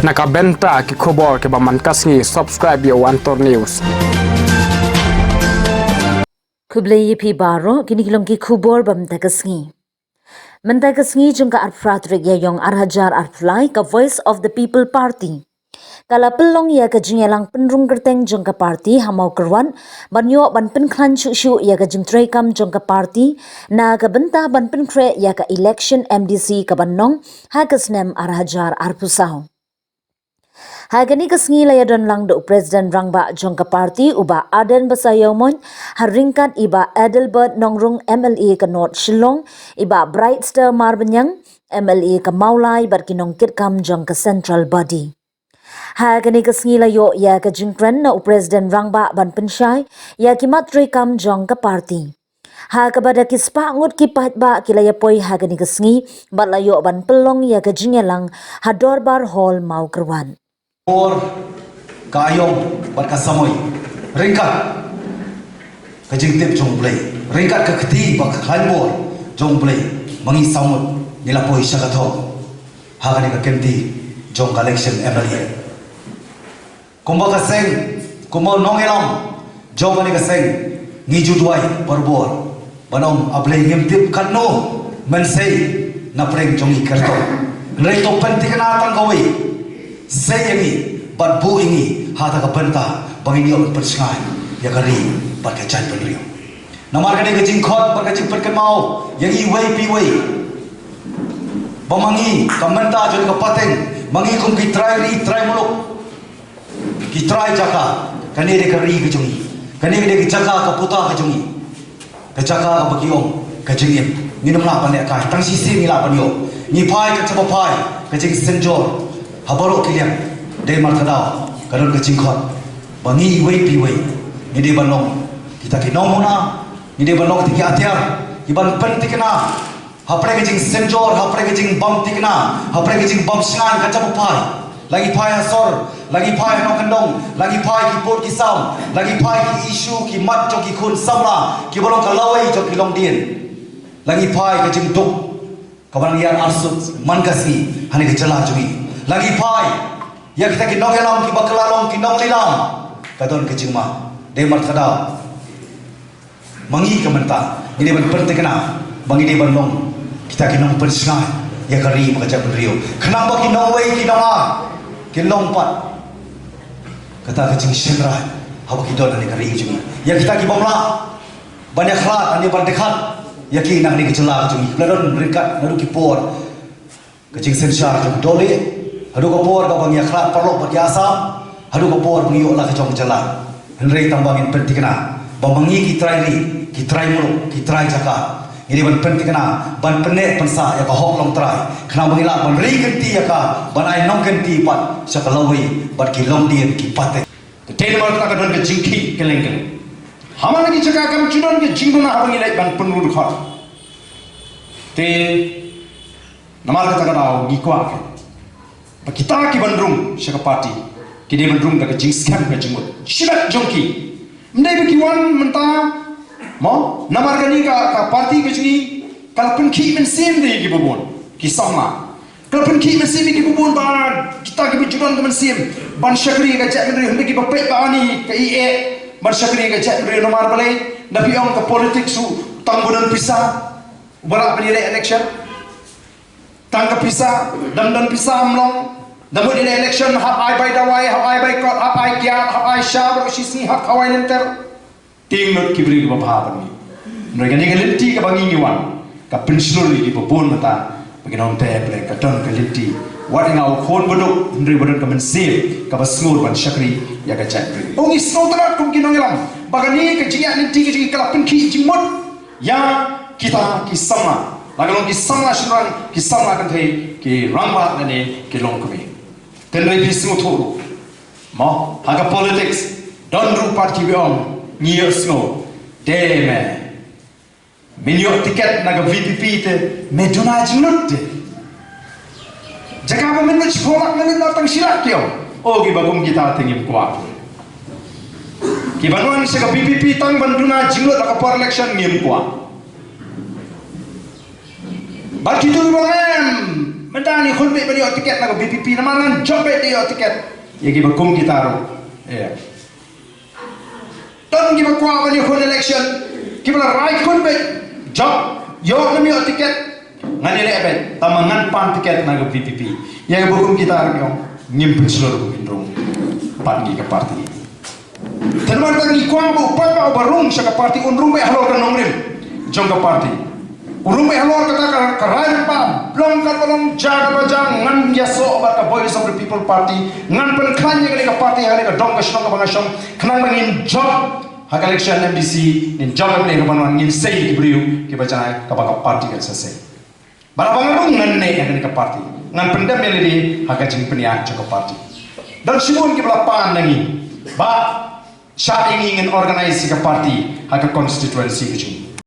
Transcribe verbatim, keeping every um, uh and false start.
Na ka bynta ki khubor kiba man ka sngi, subscribe ïa u Antor News. Khublei ïa phi baroh, kine ki long ki khubor ba mynta ka sngi. Mynta ka sngi jong ka arphew phra tarik Ïaïong ar hajar arphew lai, ka Voice of the People Party ka la pynlong ïa ka jingïalang pynrung kyrteng jong ka party ha Mawkyrwat ban ïoh ban pynkhlaiñ shuh shuh ïa ka jingtreikam jong ka party na ka bynta ban pynkhreh ïa ka election M D C kaban long ha ka snem ar hajar arphew saw. Ha kane ka sngi la ïadon lang da u President Rangbah jong ka party, u Bah Ardent Basaiawmoit, ha ryngkat i Bah Adelbert Nongrung, M L A ka North Shillong, i Bah Brightstar Marbaniang, M L A ka Mawlai, bad ki nongkitkam jong ka Central Body. Ha kane ka sngi la ïoh ïa ka jingkren na u President Rangbah ban pynshai ïa ki mat treikam jong ka party. Ha kaba da ki spah ngut ki paidbah ki la ïa poi ha kane ka sngi bad la ïoh ban pynlong ïa ka jingïalang ha Dorbar Hall Mawkyrwat. Bor ka aïom bad ka samoi ryngkat ka jingtip jong U Blei, ryngkat ka kti ba ka khlaiñ bor jong U Blei, ma ngi samut ngi la poi sha ka thong ha kane ka kynti jong ka election M L A. Kumba ka seng, kumba u nongïalam jong kane ka seng, ngi ju duwai barabor ban ong, A Blei, ngim tip katno men sei na pdeng jong ngi kyrtong, hynrei to pynthikna tang kawei, sei ïa ngi bad buh ïa ngi ha kata ka bynta ba ngin ïoh pynshngaiñ ïa ka ri bad ka jaitbynriew. Namar ka dei ka jingkhot bad ka jingpynkynmaw ïa ngi iwei pa iwei ba ma ngi ka mynta jong ka pateng, ma ngi kum ki trai ri trai muluk, ki trai jaka, kane dei ka ri ka jong ngi, kane dei ka jaka ka puta ka jong ngi, ka jaka kaba ki ong ka jingim. Ngim lah ban lehkai, tang shisien ngi lah ban ïoh. Ngi phai ka jaka ba phai, ka jingsynjor ha baroh ki liang. Dei namar kata ka daw ka don ka jingkhot ba ngi iwei pa iwei ngi dei ban long kita ki nongmuna, ngi dei ban long kita ki atiar kiban pynthikna hapdeng ka jingsynjor, hapdeng ka jingbymthikna, hapdeng ka jingbymshngaiñ ka jaka ba phai. La ngi phai ha sor, la ngi phai ha nongkyndong, la ngi phai ki pud ki sam, la ngi phai ki issue ki mat jong ki khun samla kiba long ka lawei jong ki longdien. La ngi phai ka jingduk kaba nang ïaid arsut man ka sngi ha kane ka jylla jong ngi. La ngi phai ïa kita ki nongïalam kiba kylla long ki nonglilam. Ka don ka jingma. Dei namar kata ka daw ma ngi ka mynta ngi dei ban pynthikna ba ngi dei ban long kita ki nongpynshngaiñ ïa ka ri bad ka jaitbynriew, khnang ba ki nongwei ki nongar kin long pat kata ka jingshynrang haba ki don ha kane ka ri jong ngi. Ïa kita ki bym lah ban ïakhlad, ban ïa, ban dkhot ïa ki na kane ka jylla jong ngi, la don ryngkat naduh ki por ka jingsynshar jong u Doleh, haduh ka por kaba ngi ïakhlad paralok bad ki Assam, haduh ka por ba ngi ïoh la ka jong ka jylla. Hynrei tang ba ngin pynthikna ba ma ngi ki trai ri, ki trai muluk, ki trai jaka, ngi dei ban pynthikna ban pynneh pynsah ïa ka hok longtrai, khnang ba ngin lah ban ri kynti ïa ka, ban ai nongkynti pat sha ka lawei bad ki longdien ki pateng. Te namar kata ka don ka jingkhih kylleng kylleng. Ha man la ki jaka kam ju don ka jingduna haba ngi leit ban pynrung dkhot. Te namar kata ka daw ngi kwah ba kita kiban rung sha ka party ki dei ban rung da ka jingskhem ka jingmut shimet jong ki. Ym dei ba ki wan mynta mo, namar kane ka, ka party ka jong ngi ka la pynkhih mynsiem da kiba bun ki samla. Ka la pynkhih mynsiem ïa kiba bun ba kita kiba ju don ka mynsiem ban shakri ïa ka jaitbynriew, hynrei kiba peit ba ani ka ïeh ban shakri ïa ka jaitbynriew. Namar balei? Da phi ong ka politics u tang ba don pisa uba lah ban ïaleh election. Tang ka pisa, da ym don pisa ym long. Da mut ïaleh election hap ai bai dawai, hap ai bai kot, hap ai kiad, hap ai sha baroh shi sngi, hap khawai lynter. Tieng lut ki briew kiba bha ban ngi. Hynrei kane ka lynti kaba ngi ngi wan ka pynshlur ïa kiba bun mynta ba kin ong te Blei ka don ka lynti. Wat ïa nga u khun baduk hynrei ba don ka mynsiem kaba sngur ban shakri ïa ka jaitbynriew. Ngi sngewtynnat kum ki nongïalam ba kane ka jingïaid lynti ka jong ngi ka la pynkhih jingmut ïa kita ki samla, la ka long ki samla shynrang, ki samla kynthei, ki rangbah lane ki longkmie. Hynrei phi sngewthuh ruh mo, ha ka politics don ruh pat kiba ong ngi ïohsngew, te me, men ïoh tiket na ka V P P te me duna jinglut te. Jaka ba men lut shiphew lak men lut na tang shi lak, ki ong. O, kiba kum kita te ngim kwah. Kiban wan sha ka V P P tang ban duna jinglut ha ka por election ngim kwah. Bad kito kiba ong em, Mynta ngi khun beit ban ïoh tiket na ka VPP, namar ngan jop beit da ïoh tiket. Ïa kiba kum kita ruh. Ïa. Don kiba kwah ban ïakhun election, kiba la rai khun beit, jop, ïoh ne ym ïoh tiket, ngan ïaleh beit, tangba ngan pan tiket na ka VPP. Ïa kiba kum kita ruh ïong, ngim pynshlur kum in rung bad ngi ka party. Te namar ba ngi kwah ba u paidbah uba rung sha ka party un rung beit halor ka nongrim jong ka party. U rung beit halor kata ka, ka rai rangbah, long katba long, jia katba jia, ngan ïasoh bad ka Voice of the People Party, ngan pynkhlaiñ ïa kane ka party ha kane ka dong ka shnong kaba nga shong, khnang ba ngin jop ha ka election MDC, ngin jop ha kane kaba wan, ngin sei ïa ki briew kiba janai kaba ka party kan sa sei. Bad haba nga rung ngan neh ha kane ka party, ngan pyndem ïa lade ha ka jingpynïaid jong ka party. Don shibun kiba la pan na ngi, ba shah ïa ngi ngin organise ïa ka party ha ka constituency ka jong ngi.